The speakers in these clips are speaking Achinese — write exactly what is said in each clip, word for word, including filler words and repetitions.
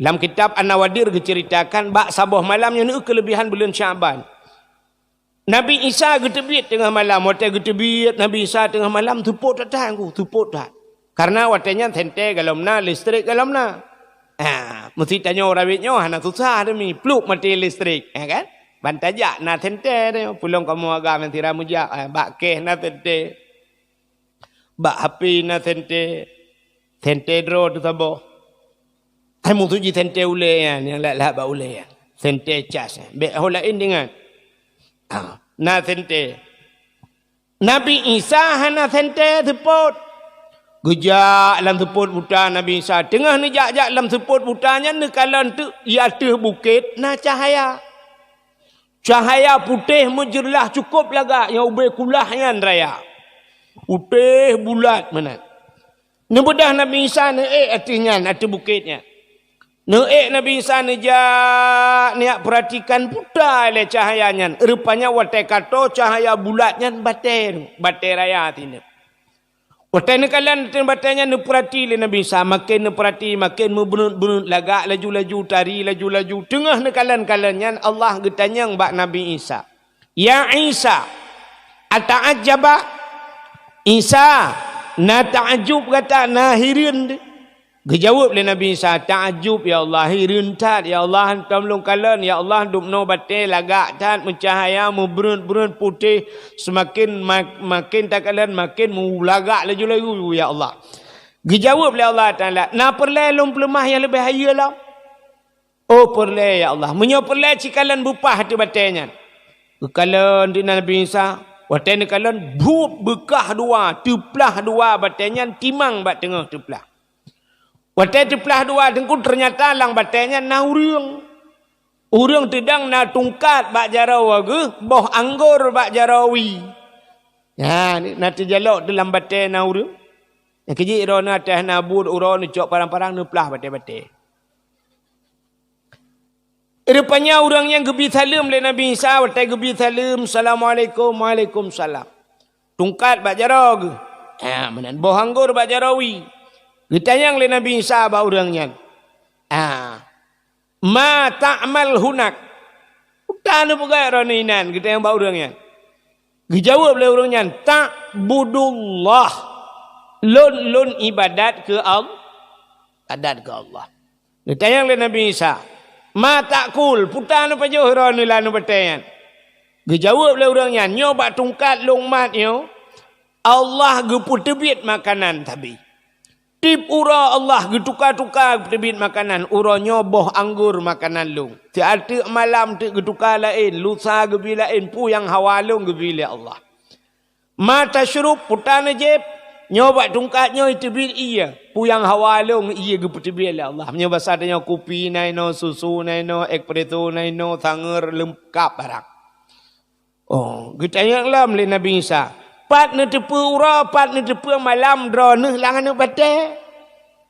Lam kitab An-Nawadir geuceuritakan bak saboh malam nyoe keulebihan buleuen Sya'ban. Nabi Isa geuteubiet teungoh malam, watée geuteubiet Nabi Isa teungoh malam, seupôt that-that, seupôt that. Karena watée nyan senter golom na, listrik golom na. Ha, meusi tanyoe rawiet nyoe hana susah demi pluek maté listrik, ya kan? Ban tajak na senter, pulang kamoe agam nyang sira meujak, ha, bak keh na senter. Bak H P na senter, senter droe teuh saboh. Hai musoh jih senter ulée nyan, nyang lahat-lahat bak ulée nyan. Senter cas nyan. Bék ho laén ingat. Ah, na senter. Nabi Isa hana senter seupôt. Geujak lam seupôt buta Nabi Isa. Teungoh neujak-jak lam seupôt buta nyan neukalon teuk di ateueh bukét na cahya. Cahya putéh meujeulaih cukôp lagak nyang ubé kulah nyan raya. Putéh bulat meunan. Neubeudôh Nabi Isa neuék ateueh nyan, ateueh bukét nyan. Neuék Nabi Isa neujak, neujak peuratikan buta lé cahya nyan. Rupanya watée ka toe cahya bulat nyan batée, batée raya sinan. Watée neukalon batée nyan neupeurati lé Nabi Isa, maken neupeurati, maken meubeuneuet-beuneuet lagak laju-laju, tari laju-laju. Teungoh neukalon-kalon nyan Allah geutanyong bak Nabi Isa, "Ya Isa, ata'ajjaba?" Isa, na ta'ajub gata, na hireuen? Geujaweueb lé Nabi Isa, "Ta'ajub, ya Allah, hireuen that, ya Allah, hantom lôn kalon, ya Allah, dubnoe batée lagak that, meucahya, meubreuet-breuet putéh, seumaken ma-, maken takalon, maken meulagak laju-laju, ya Allah." Geujaweueb lé Allah Taala, "Na peureulée lôn peuleumah nyang leubeh hayeue lom?" "Oh, peureulée, ya Allah." "Meunyoe peureulée, cikalon beupah ateueh batée nyan." Geukalon di Nabi Isa, watée neukalon, buet beukah dua, teuplah dua batée nyan, timang bak teungoh teuplah. Watée teuplah dua teungku, teunyata lam batée nyan na ureuëng. Ureuëng teudong na tungkat bak jaroe geuh, boh anggor bak jaroe wie. Nyan, na teujalok teuh lam batée na ureuëng. Nyang keujeuet droeneuh ateueh na buet uroe neucok parang-parang neuplah batée-batée. Rupanya ureuëng nyan geubi saleuem lé Nabi Isa, watée geubi saleuem, "Assalamualaikum." "Waalaikumsalam." Tungkat bak jaroe geuh. Ha, meunan boh anggor bak jaroe wie. Geutanyong lé Nabi Isa bak ureuëng nyan, "Ha, ma ta'mal hunak?" "Peue taneuk peugah droeneuh inan?" geutanyong bak ureuëng nyan. Geujaweueb lé ureuëng nyan, "Ta'budullah." "Lôn, lôn ibadat keu Al-, ibadat keu Allah." Geutanyong lé Nabi Isa, "Ma ta'kul?" "Peue taneuk pajoh droeneuh lam batée nyan?" Geujaweueb lé ureuëng nyan, "Nyoe bak tungkat lôn mat nyoe, Allah geupeuteubiet makanan sabe. Tieb uroe Allah geutuka-tuka geuteubiet makanan, uroe nyoe boh anggor makanan lôn. Siat teuk malam teuk geutuka laén, lusa geubi laén, peue nyang hawa lôn geubi lé Allah. Ma tasyrub?" "Peue taneuk jieb?" "Nyoe bak tungkat nyoe iteubiet ié, peue nyang hawa lôn ié geupeuteubiet lé Allah." Meunyoe basa tanyoe kupi na inoe, susu na inoe, espresso na inoe, sangeur leungkap barang. Oh, geutanyong lom lé Nabi Isa, "Pat neuteupeue uroe, pat neuteupeue malam droeneuh lam aneuëk batée?"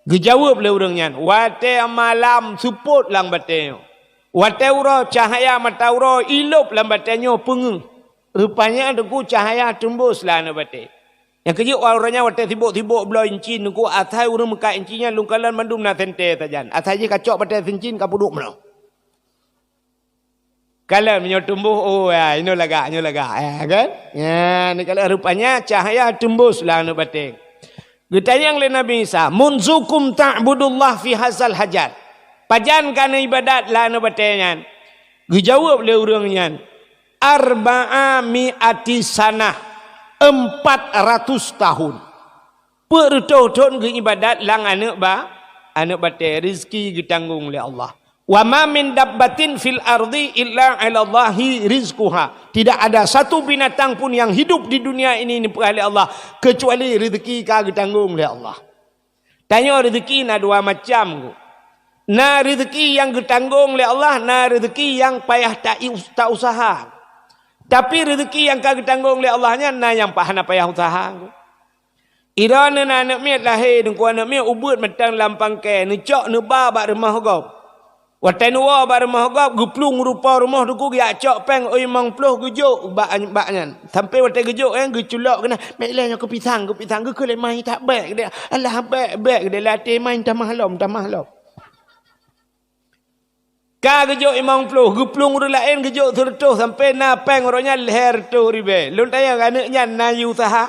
Geujaweueb lé ureuëng nyan, "Watée malam seupôt lam batée nyoe. Watée uroe cahya mata uroe ilôb lam batée nyoe peungeuh." Rupanya teungku cahya teumbôs lam aneuëk batée. Nyang keujeuet uroe nyan watée sibok-sibok bloe incin teungku, asai ureuëng meukat incin nyan lôn kalon mandum na senter sajan. Asai jih ka cok batée incin ka peuduek meunoe. Kalon meunyoe teumbôs, oh, ya, inoe lagak, inoe lagak, ya kan? Ya, neukalon rupanya cahya teumbôs lam aneuëk batée. Geutanyong lé Nabi Isa, "Munzukum ta'budullah fi hazal hajar?" "Pajan ka neuibadat lam aneuëk batée nyan?" Geujaweueb lé ureuëng nyan, "Arba'a mi'ati sanah," empat ratus tahun. Peuet reutôh thon geuibadat lam aneuëk ba-, aneuëk batée, rezeki geutanggong lé Allah. "Wa ma min dabbatin fil ardi illa 'alallahi rizquha." Tidak ada satu binatang pun yang hidup di dunia ini, neupeugah lé Allah, kecuali rezeki ka geutanggong lé Allah. Tanyoe rezeki na dua macam, Teungku. Na rezeki nyang geutanggong lé Allah, na rezeki nyang payah ta-, ta-usaha. Tapi rezeki nyang ka geutanggong lé Allah nyan na nyang pa-, hana payah usaha, Teungku. Droeneuh na aneuëk miet lahé, Teungku, aneuëk miet ubeuet mantong lam pangkai, neucok neuba bak rumoh gob. Watée neuwoe bak rumoh gob, geuplueng rupa rumoh Teungku, geujak cok péng, oi, limong ploh geujok bak, bak nyan. Sampai watée geujok, eh, geuculok keunan, "Bék lé nyoe keu pisang, keu pisang," geukheun lé mai, "Tak bék," geudeh, "Alah, bék, bék," geudeh, "Lé até mai, tamah lom, tamah lom." Ka geujok limong ploh, geuplueng ureuëng laén geujok sireutôh sampoe na péng uroe nyan lhée reutôh ribée. Lôn tanyong, aneuëk nyan na yue useuha?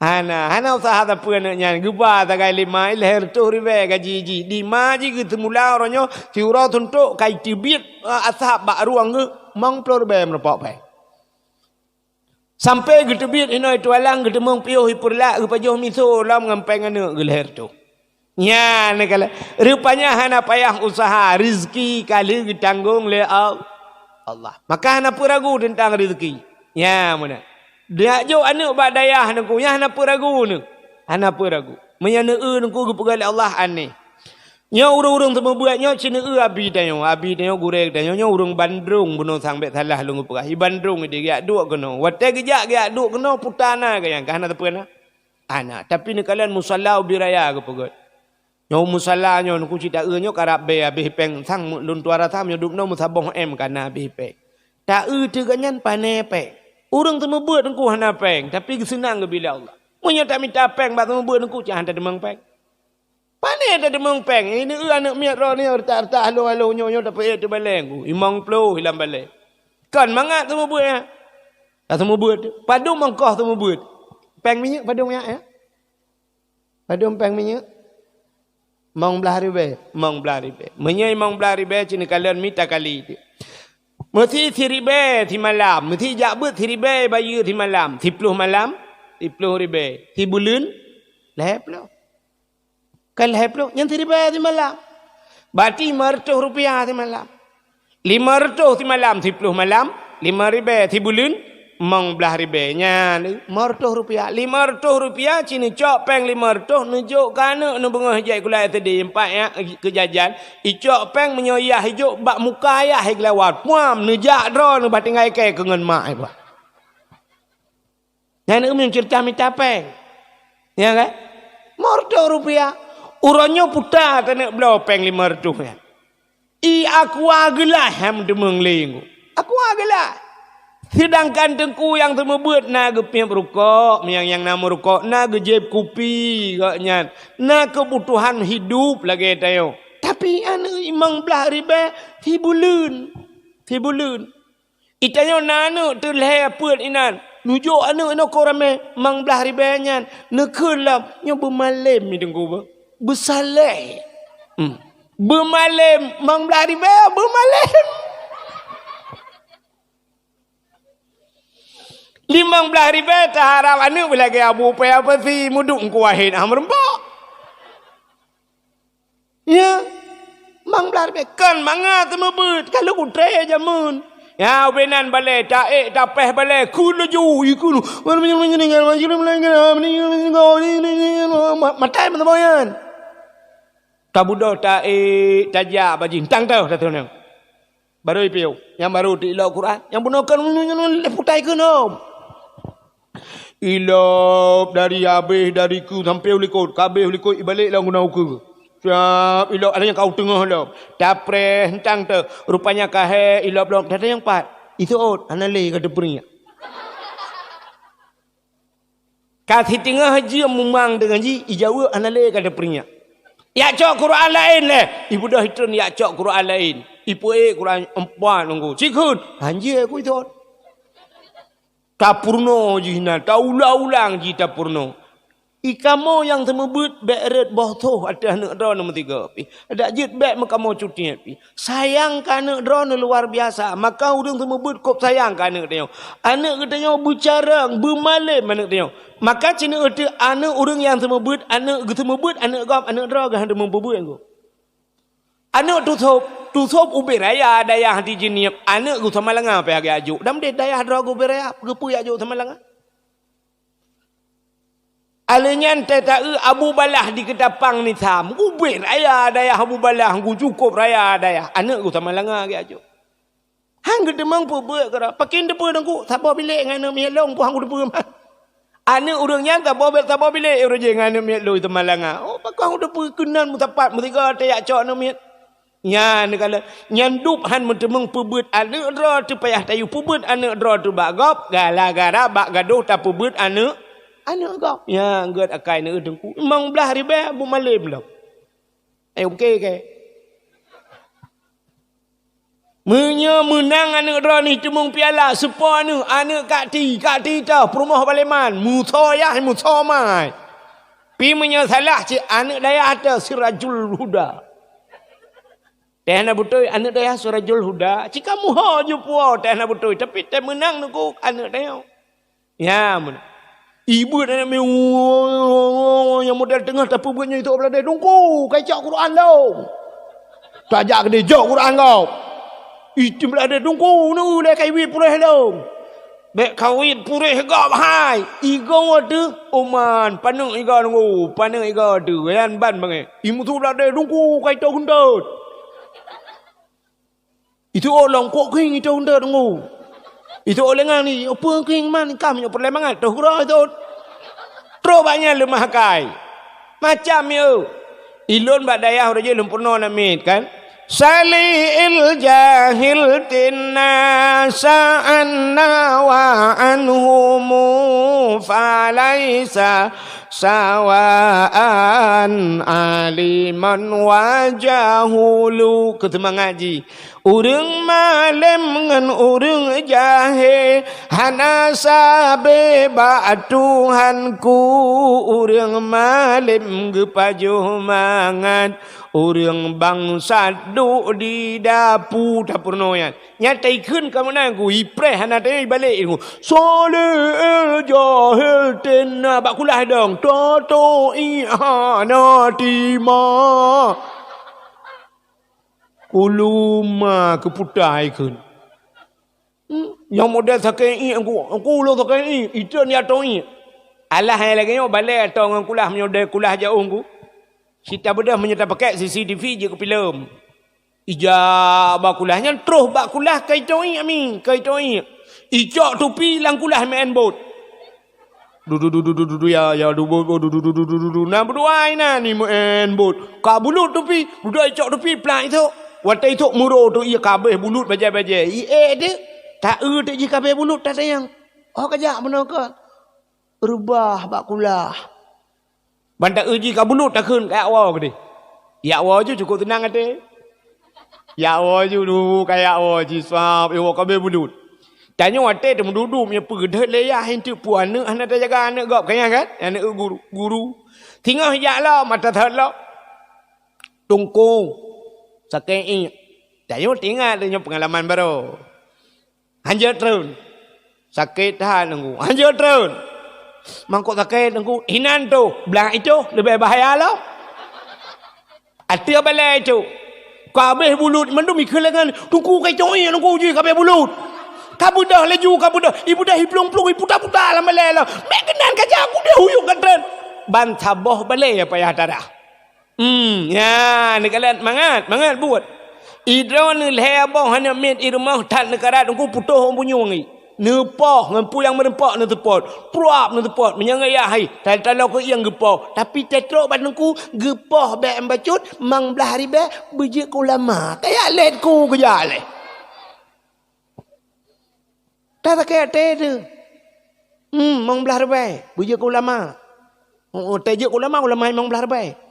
Hana, hana useuha sapeue aneuëk nyan. Geuba sagai lima, lhée reutôh ribée gaji jih. Di ma jih geuseumula uroe nyoe, siuroe suntok ka jiteubiet, a, asab bak rueng geuh, limong ploh ribée meurumpok péng. Sampoe geuteubiet inoe tualang, geuteumeung piôh i Peureulak, geupajoh miseue lom ngon péng aneuëk geuh lhée reutôh. Nyan kala, rupanya hana payah useuha, rezeki ka lheueh geutanggong lé Al-, Allah. Maka hana peue ragu teuntang rezeki. Nyan meunan. Dak jok aneuëk bak dayah Teungku, nyan hana peue ragu neuh. Hana peue ragu. Meunyoe neueu Teungku geupeugah lé Allah aneh. Nyoe ureuëng-ureuëng seumeubeuet nyoe ceuneue abi tanyoe, abi tanyoe, gurée tanyoe, nyoe ureuëng bandrong bunoe sang bék salah lôn geupeugah. I bandrong ideh geujak duek keunoe. Watée geujak geujak duek keunoe puta na geuh nyan, ka hana sapeue na. Ana, tapi neukalon musala ubé raya geupeugét. Nyoe musala nyoe Teungku cit taeu nyoe karab bé habéh péng sang lôn tuara sam nyoe dub noe meusaboh M ka na habéh péng. Taeu teuh geuh nyan pané péng. Ureuëng seumeubeuet Teungku hana péng, tapi geuseunang geubri lé Allah. Meunyoe tamita péng bak seumeubeuet Teungku cit hana teumeung péng. Pané tateumeung péng, ineue aneuëk miet droeneuh reutah-reutah haloh-haloh nyoe-nyoe tapeuék teubalée Teungku, limong ploh ilam balée. Kon mangat seumeubeuet nyan. Ka seumeubeuet, padum ongkoh seumeubeuet. Péng minyeuk padum nyak, ya? Padum péng minyeuk? Limong blaih ribée, limong blaih ribée. Meunyoe limong blaih ribée cit neukalon mita kali teuh. Meusi siribée simalam, meusi jak beuet siribée bayeue simalam, siploh malam, siploh ribée, sibuleuen, lhée ploh. Kan lhée ploh, nyan siribée simalam. Berarti lima reutôh rupiah simalam. Lima reutôh simalam, siploh malam, lima ribée sibuleuen, limong blaih ribée. Nyan, lima reutôh rupiah. Lima reutôh rupiah, cit neucok péng lima reutôh, neujok keu aneuëk neubeungoh jai sikula S D, empat ya, keu jajan. Icok péng meunyoe yah ijok bak muka ayah i geulawat. Puam, neujak droeneuh bah tinggai kée keu ngon mak i bah. Nyan ureuëng ceurita mita péng. Ya kan? Limong reutôh rupiah. Uroe nyoe puta taneuk bloe péng limong reutôh nyan. I aqua geulaih han meuteumé lé Teungku. Aqua geulaih. Seudangkan Teungku nyang seumeubeuet na geupiep rukok, nyang, nyang na meurukok, na geujép kupi gobnyan, na keubutuhan hidup lagée tanyoe. Tapi aneuëk limong blaih ribée sibuleuen. Sibuleuen. I tanyoe na aneuëk teuh lhée peuet inan, neujok aneuëk inoe keu ramé limong blaih ribée nyan, neukheun lom, nyoe beumalém i Teungku beuh. Beusalée. Hmm. Beumalém, limong blaih ribée beumalém. Limong blaih ribée taharab aneuëk beu lagée Abu Upaya Pasi meuduek Teungku Wahid ah meurumpok. Ya, limong blaih ribée kon mangat seumeubeuet ka lheueh kutrée jameun. Ya, ubé nan balée, taék tapéh balée, kheun laju, ikheun. Matai meusaboh nyan. Tabeudôh taék, tajak bajih, tang teuh tateuneuk. Barô ipiôh, nyang barô teuilok Quran, nyang bunoe kon lheueh putai keunoe. Ilop dari habéh dari keue sampoe u likot, ka habéh u likot ibalek lom keunoe u keue. Siap ilop, ada nyang ka u teungoh lom. Tapreh entang teuh, rupanya ka hék ilop lom. Ada nyang pat, iseuôt, hana lé ka teupeuriek. Ka siteungoh jeuem mumang deungon jih, ijaweueb hana lé ka teupeuriek. Yak cok Quran laén lé, ibeudôh itreun yak cok Quran laén. Ipeuék Quran empat nunggu. Cikheun, hanjeuet ku iseuôt. Tapeurunoe jih na, taulang-ulang jih tapeurunoe. I kamoe nyang seumeubeuet bék rhot boh soh ateueh aneuëk droeneuh meusigoe pih. Dak jeuet bék meukamoe cutiet pih. Sayang keu aneuëk droeneuh luar biasa. Maka ureuëng seumeubeuet kôb sayang keu aneuëk tanyoe. Aneuëk geutanyoe beucarông, beumalém aneuëk tanyoe. Maka ceuneuk teuh aneuëk ureuëng nyang seumeubeuet, aneuëk geuseumeubeuet, aneuëk gob, aneuëk droe geuh hana meupeubeuet gob. Aneuëk tusôb, tusôb ubé raya dayah di Jeunieb, aneuëk geuh Samalanga pih geujak jok. Dan dayah droe geuh ubé raya, keupeue jak jok Samalanga? Alèh nyan tataeu Abu Balah di Keutapang Nisam, ubé raya dayah Abu Balah, geuh cukôp raya dayah. Aneuëk geuh Samalanga geujak jok. Han geuteumeung peubeuet keudroe. Pakon teupeue Teungku? Saboh bilék ngon aneuëk miet lôn, peue han geuteupeue man. Aneuëk ureuëng nyan saboh, saboh bilék ureuëng jih ngon aneuëk miet lôn i Samalanga. Oh, pakon han geuteupeue keunan meusapat meusigoe teuh jak cok aneuëk miet. Nyan kala, nyan dub han meuteumeung peubeuet aneuëk droe teuh payah tayue peubeuet aneuëk droe teuh bak gob, gara-gara bak gadôh tapeubeuet aneuëk, aneuëk gob. Nyan gét akai neueu Teungku. Limong blaih ribée beumalém lom. Eh, oke ke? Meunyoe meunang aneuk droeneuh teumeung piala, seupôt aneuk, aneuk kak ti, kak ti toh, peurumoh baleman, musoh yah, musoh mai. Pi meunyoe salah cit aneuk dayah toh Sirajul Huda. Teuh na beutôi aneuk dayah Sirajul Huda, cit ka muho ju puwoe teuh na beutôi, tapi teuh meunang nunggu aneuk dayah. Ya, meunan. Ibeut aneuk miet, nyang model teungoh tapeubuet nyoe itu beulade, "Teungku, kai cok Quran lom." Tajak keudeh, "Jok Quran kau." Itu beulade, "Teungku, nu lé kai wit puréh lom." Bèk kawit puréh gob hai. Igoe teuh, "Uman, paneuk igoe teungku, paneuk igoe teuh." Yan ban bangai. Imusu beulade, "Teungku, kai to geuntot." Itu ôk lom kok keueng itu untuk teungku. Itu ôk lengang ni, "Apa keueng man, kam nyok peureulèe mangat toh keudroe itu." Trok bak nyan leumah akai. Macam yo. Ilôn bak dayah uroe jih lôn peurunoe namiet kan. Sali'il jahil tinna sa'anna wa anhumu falaisa sawaan aliman wa jahulu. Keu seumangat jih. Ureuëng malém ngon ureuëng jahé hana sabé bak Tuhanku. Ureuëng malém geupajoh mangat, ureuëng bangsat duek di dapu tapeurunoe nyan. Nyan taikheun ka meunan ku, ipreh hana tayue ibalek ku. Soleh el jahil tena bak kulah dong, toto i hana tima. Uluma keuputai kheun. Hmm, nyang model sakét iék aku, aku ulôn sakét iék, itu ni atong iék. Alah hai lagée nyoe balée atong ngon kulah meunyoe dai kulah jaoh ku. Sita beudôh meunyoe tapakèk C C T V jeuet keu filem. Ija bak kulah nyan troh bak kulah kai itong iék mi, kai itong iék. Icok tupi lam kulah meu'en bot. Dudu dudu dudu du ya ya du bo bo dudu dudu dudu du. Na beuduai na ni meu'en bot. Ka bulut tupi, beuduai cok tupi plak ithok. Watèe ithok muro tu ié kabeh bulut bajai-bajai. Ié deh. Ta eu teuk jih kabeh bulut tatanyong. Oh kajak bunoe kon. Reubah bak kulah. Ban ta eu jih ka bulut takheun ka yak woe keudeh. Yak woe ju cukôp teunang até. Yak woe ju du ka yak woe jisab iwoe kabeh bulut. Tanyoe watèe teumeududu meunyoe peugeudeut lé yah enteuk peue aneuëk hana tajaga aneuëk gob kayang kan? Aneuëk guru, guru. Singoh jak lom mata that lom. Tungkong sakét iék. Tanyoe teuingat tanyoe peungalaman baroe. Hanjeuet treun. Sakét that nunggu. Hanjeuet treun. Mangkok sakét nunggu. Inan tu, blah itu leubeh bahaya lom. Ateueh balai itu. Ka abéh bulut mandum ikheun lé ngon tungku kai coi nunggu jih ka abéh bulut. Ka beudôh laju ka beudôh. Ibeudôh iplueng-plueng iputa-puta lam balai lom. Mek keunan ka jak kudeh huyuk ka treun. Ban saboh balai ya payah tarah. Hmm, ya, neukalon mangat, mangat buet. Idroe neulhèe boh hana miet i rumoh that neukarat nunggu putôh ôn bunyueng i. Neupoh ngon peue nyang meurumpok neuteupot. Pruap neuteupot meunyoe ngayah hai, talo-talo keu ieng geupoh. Tapi tetrok bak teungku geupoh bèk bacut mang blah ribèe beujeuet keu ulama. Kaya lét ku geujak lé. Tasakét até teuh. Hmm, mang blah ribèe beujeuet keu ulama. Oh, tajeuet keu ulama, ulama mang blah ribèe.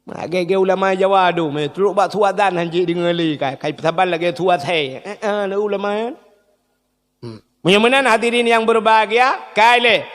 Lagèe-lagèe ulama Jawa tu, meutrok bak suat dan hanjeuet deungoe lé kai, kai peusaban lagèe suat hai. Eh, eh, lé ulama kan. Hmm. Meunyoe meunan hadirin yang berbahagia, kai lé.